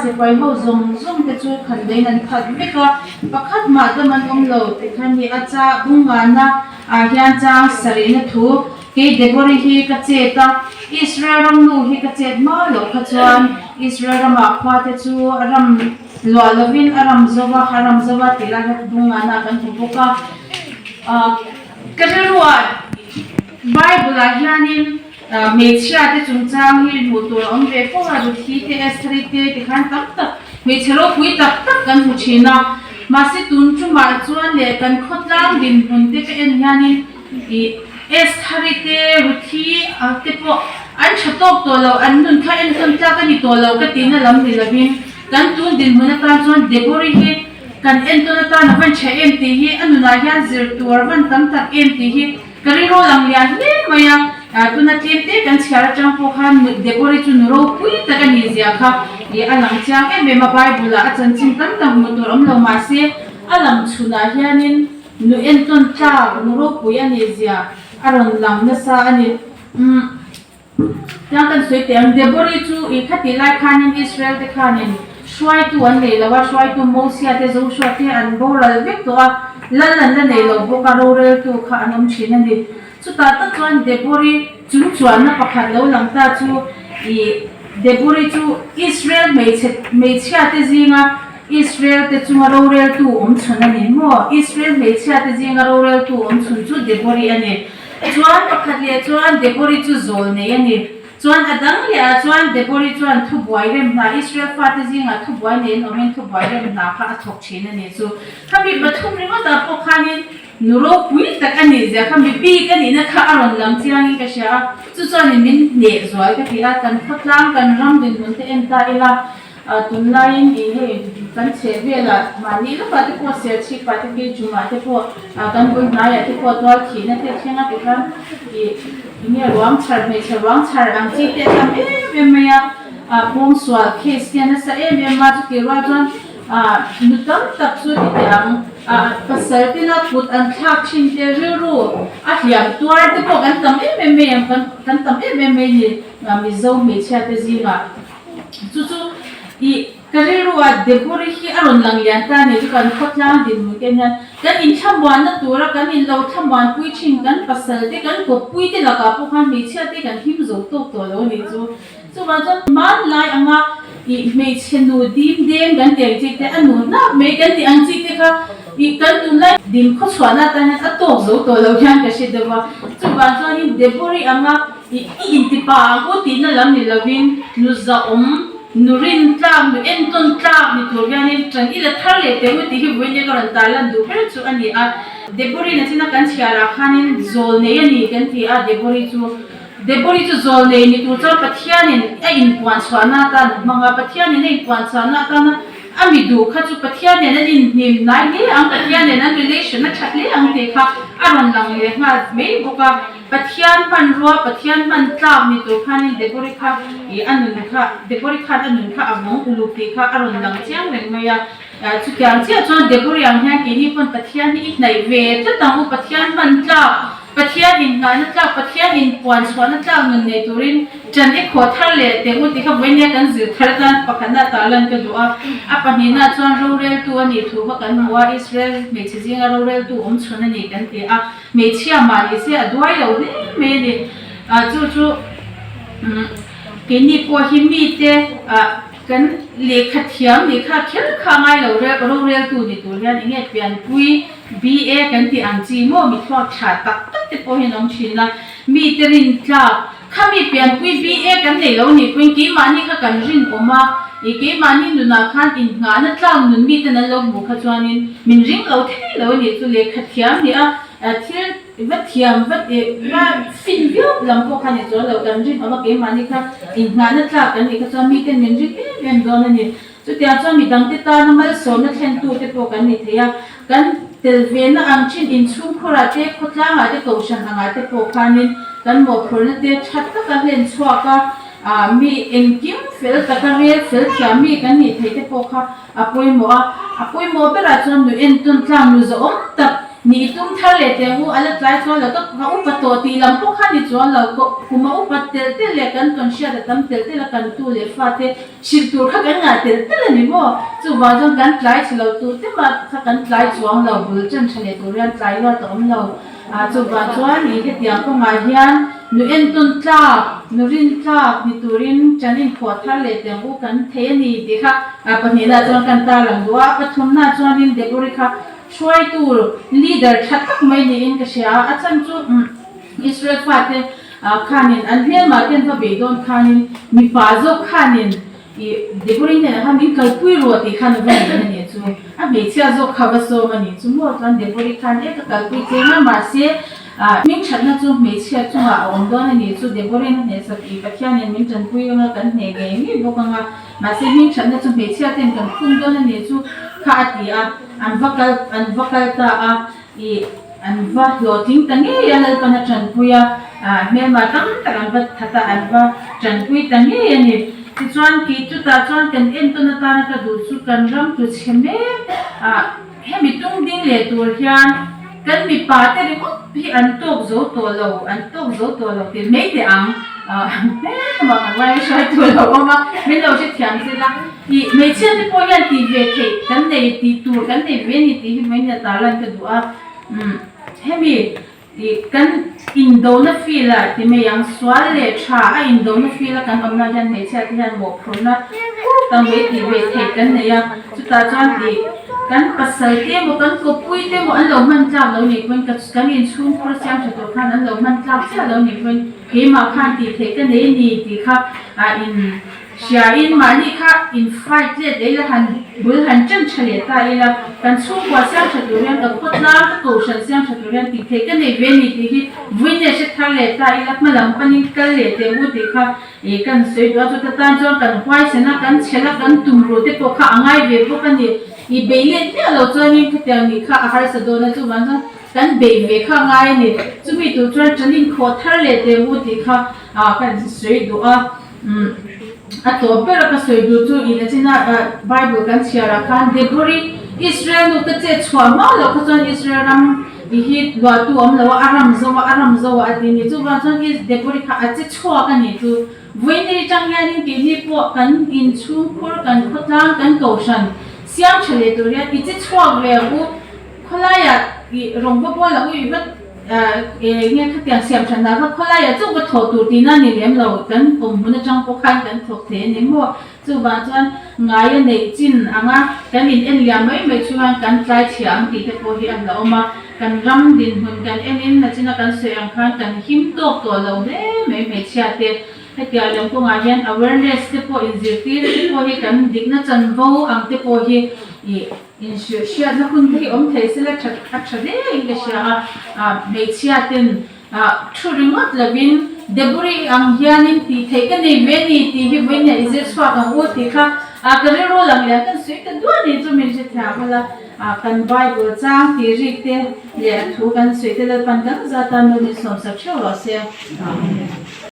sipai ho zawng zawng te chu khandaiin an that vek a, pakhat mah dam an awm lo tih kha a ni a, cha bung ngana ah hian chang sarihna thu kei Debori hi ka chet a, Israel ram nu hi ka chet hma loh kha chuan Israel ramah khua te chu a ram luah lovin a ram zo va, a ram zo va tih lai kha bung ngana kan hmu bawk a, ah ka rilruah Bible ah hianin. Hmeichhia te chungchang hi hmuh tur a awm ve fo a, Ruthi te, Estheri te tikhan tam tak hmeichhe ropui tak tak kan hmu thin a. Mahse tun tumah chuan leh kan khawtlang dinhmun te ka en hianin ih Estheri te, Ruthi te pawh an tha tawk tawh lo, an nun kha entawn tlak a ni tawh lo ka tihna lam ni lovin kan tun dinhmun atan chuan Debori hi kan entawn atan a van tha em tih hi a nunah hian zir tur a van tam tak em tih hi Ka rilru lang lian hle mai a, tuna tlem te kan chhiar atang pawh khan Debori chu nu ropui tak a nih zia kha ih a lang chiang em em a, Bible ah a chanchin tam tak hmuh tur awm lo mahse a lang chhunah hianin nu entawn tlak nu ropui a nih zia a rawn lang nasa a ni. Umm Tiang kan sawi teh ang, Debori chu ih khatih lai khanin Israel te khanin hruaitu an nei lo a, hruaitu Mosia te Joshua te an boral vek tawh a, lal an la nei lo bawk a, roreltu kha an awm thin a ni. Chutah tak chuan Debori chung chuanna pakhat lo lang ta chu ih Debori chu Israel hmeichhe hmeichhia te zinga Israel te chunga roreltu awm chhun a ni maw? Israel hmeichhia te zinga roreltu awm chhun chu Debori a ni. Chuan pakhat leh chuan Debori chu zawl nei a ni. Chuan a dang leh ah chuan Debori chuan thubuai rem hna, Israel fate zingah thubuai neiin awmin thubuai rem hna kha a thawk thin a ni chu. Khami pathum ringawt ah pawh khanin nu ropui tak a nih zia kha mi bik a nihna kha a rawn lang chiangin ka hria a, chu chuanin min hneh zual ka ti a, kan khawtlang kan ram dinhmun te en ta ila. Tunlaiin ih hei kan chheh velah mahni lawkah te pawh serchhip ah te keichumah te pawh kan bul hnaiah te pawh tual thihna te thleng a tikhan ih enge ruang chhar hmeichhe ruang chhar ang chi te a tam em em mai a, pawngsual case te a nasa em em a chutih rual chuan nu tam tak chu ti teh ang pasal tena kut an thlak thin te rilru a hliam tuar te pawh kan tam em em mai ang kan tam em em mai ni Mizo hmeichhia te zingah. Chu chu i ka rilru ah Debori hi a rawn lang lian ta a ni chu kan khawtlang dinhmun te hian kan inthlamuanna tura kan in lo thlamuanpui thin kan pasal te kan kawppui te lakah pawh khan hmeichhia te kan him zo tawk tawh lo a ni chu. Chuvang chuan hmanlai anga i hmeichhe nu dim deng kan tih ang chi te a nu hnap mai kan tih ang chi te kha i kan tunlai din khawchhuahna atan hian a tawk zo tawh lo hian ka hre deuh a. Chuvang chuanin Debori anga I intipa ang u tihna lam ni lovin nu zahawm, nu rin tlak, nu entawn tlak ni tur hianin ṭan i la thar leh teh u tih hi vawiin ka rawn tarlan duh ber chu a ni a. Debori nachina kan chhiarah khanin zawl nei a ni kan ti a, Debori chu Debori chu zawl nei ni tur chuan Pathianin a inpuan chhuahna atan a hmang a, Pathianin a inpuan chhuahna atana A mi duh kha chu Pathian nen an inhnim hnai hle ang, Pathian nen an relation a tha hle ang tih kha a rawn lang leh nghal mai bawk a. Pathian hmanrua, Pathian hman tlak ni tur khanin Debori kha ih a nun kha, Debori khan a nun kha a vawng uluk tih kha a rawn lang chiang reng mai a. Chutiang chiah chuan Debori ang hian keini pawn Pathian hi i hnaih ve tlat ang u, Pathian hman tlak, Pathian inhnahna tlak, Pathian inpuan chhuahna tlak nun nei turin ṭan i khawh thar leh teh u tih kha vawinia kan zir thar atan pakhatna tarlan ka duh a. A pahnihna chuan roreltu a nih thu kha kan hmu a, Israel hmeichhe zinga roreltu awm chhun a ni kan ti a, hmeichhia mah ni se a duai lo hle mai a ni. Chu chu keini pawh hi mite kan lehkha thiam nih kha kher kha a ngai lo roreltu ni tur hian enge pianpui BA kan tih ang chi maw mi thluak tha tak tak te pawh hian awm thin a, mi te rin tlak khami pianpui BA kan nei lo nih pawhin keimahni kha kan rin awm a, ih keimahni nunah khan innghahna tlak nun mi ten an lo hmuh kha chuanin min ring lo thei lo a nih chu lehkha thiam nih a, thil va thiam va va fin viau lam pawh kha ni chuan lo kan rin awm a keimahni kha innghahna tlak kan nih kha chuan mi ten min ring em em dawn a ni. Chutiang chuan midangte tana malsawmna thlentu te pawh kan ni thei a, kan tel vena ang thin inchhungkhurah te, khawtlangah te, kohhran angah te pawh khanin kan mawhphurhna te tha taka hlen chhuak a, mi engkim fel taka rel fel thiam mi kan nih theih te pawh kha a pawimawh a. A pawimawh berah chuan nu entawn tlang nu zawhawm tak. Nih i tum thar leh teh u, a la tlai chuan lo ka ka upa tawh tih lam pawh kha ni chuan lo ko kum a upat telh telh leh kan tawn hriat a tam telh telh a kan tu leh fate hrilh tur kha kan ngah telh telh a ni maw? Chuvang chuan kan tlai chhe lo tu te mah kha kan tlai chuang lo bul ṭan ṭha leh tur hian tlai luat a awm lo. Chuvang chuan i hetiang kawngah hian nu entawn tlak, nu rin tlak ni turin ṭan inphuah thar leh teh ang u kan thei a ni tih kha pahnihnaah chuan kan tarlang duh a, pathumnaah chuanin Deborah kha Hruaitu, leader, tha tak mai niin ka hria a, a chhan chu Israel fate khanin an hmelmah ten va beih dawn khanin mipa zawk khanin i Deborah hnenah khan min kalpui rawh tih khan a va ngen a nih chu, a hmeichhia zawk kha va sawm a nih chu maw chuan Deborah khan e ka kalpui cheng a mahse hming thatna chu hmeichhia chungah a awm dawn a nih chu Deborah a hnehsak i Pathianin min tanpui anga kan hneh ngei ngei bawk anga mahse hming thatna chu hmeichhia ten kan khum dawn a nih chu kha a ti a. An va kal an va kal ta a, ih an va hlawhtling ta ngei a, Lalpan a tanpui a, ah hmelma tam tak an va that a, an va tanpui ta ngei a ni. Tichuan kei chutah chuan kan entawn atana ka duh chu kan ram tu chhe mek ah hemi tung ding leh tur hian kan mipa te ringawt hi an tawk zo tawh lo, an tawk zo tawh lo tih mai teh ang ah hmelma kan vai hruaitu a lo awm a, min lo hrethiam zet a. Ih, hmeichhia te pawh hian tih ve theih kan nei, tih tur kan nei ve a ni tih hi vawiin a tarlan ka duh a. Umm, hemi ih kan indona field ah ti mai ang, sual leh tha a indona field a kan awmna hian hmeichhia te hian mawhphurhna phur tak mai tih ve theih kan nei a. Chutah chuan ih kan pasal te emaw kan kawppui te emaw an lo hman tlak lo nih pawhin kan inchhungkhur siam tha tur khan an lo hman tlak chiah lo nih pawhin keimah khan tih theih ka nei a ni tih kha ah in Hriain mahni kha in fight let leh ila han bul han ṭan ṭha leh ta ila, kan chhungkua siam ṭha tur hian ka khawtlang ka kohhran siam ṭha tur hian tih theih ka nei ve ni tih hi vawiin hre thar leh ta ila hma lam panin kal leh teh u tih kha ih kan sawi duh a, chuta tan chuan kan huaisen a, kan chhel a, kan tumruh te pawh kha a ngai ve bawk a ni. Ih bei let miah lo chuanin khatiang nih kha a harsa dawn a, chuvang chuan kan bei ve kha a ngai a ni. Chumi tur chuan ṭan inkhawh thar leh teh u tih kha ah kan sawi duh a. Umm a tawp ber a ka sawi duh chu ih nachina Bible kan chhiar ah khan Deborah Israel nu ka chet chhuah hma loh kha chuan Israel ram i hi luahtu awm lo a a ram zo a a ram zo a a ti a ni chuvang chuan Deborah kha a che chhuak a ni chu vawiin atang hianin keini pawh kan inchhungkhur kan khawtlang kan kohhran siam tha leh tur hian i che chhuak ve ang u khawlaiah ih rawng va bual ang u i va Enge khatiang siam than ah kha khawlaiah chauh va thawh tur tihna a ni lem lo, kan awm hmun atang pawh khan kan thawk thei a ni maw? Chuvang chuan ngai a neih chin anga kan in en liam mai mai chhunga kan tlai chhia ang tih te pawh hi a hlauhawm a, kan ram dinhmun kan en in nachina kan sawi ang khan kan him tawk tawh lo hle mai hmeichhia te. Hetiang lam kawngah hian awareness te pawh inzirtir te pawh hi kan dikna chanvo ang te pawh hi ih Inhrilh hriatna hun te hi awm thei sela tha a tha hle in ka hria a, ah hmeichhia ten ah thu ringawt lovin Deborah ang hianin tih theih ka nei ve ni tih hi vawiin ah i zir chhuak ang u tih kha ah ka rilru lang lian kan sawi ta duah ni chu min hrethiam a la, ah kan Bible chang tih rik te leh a thu kan sawi te Lalpan kan zat a, nun in sawmsak theuh rawh se. Amen.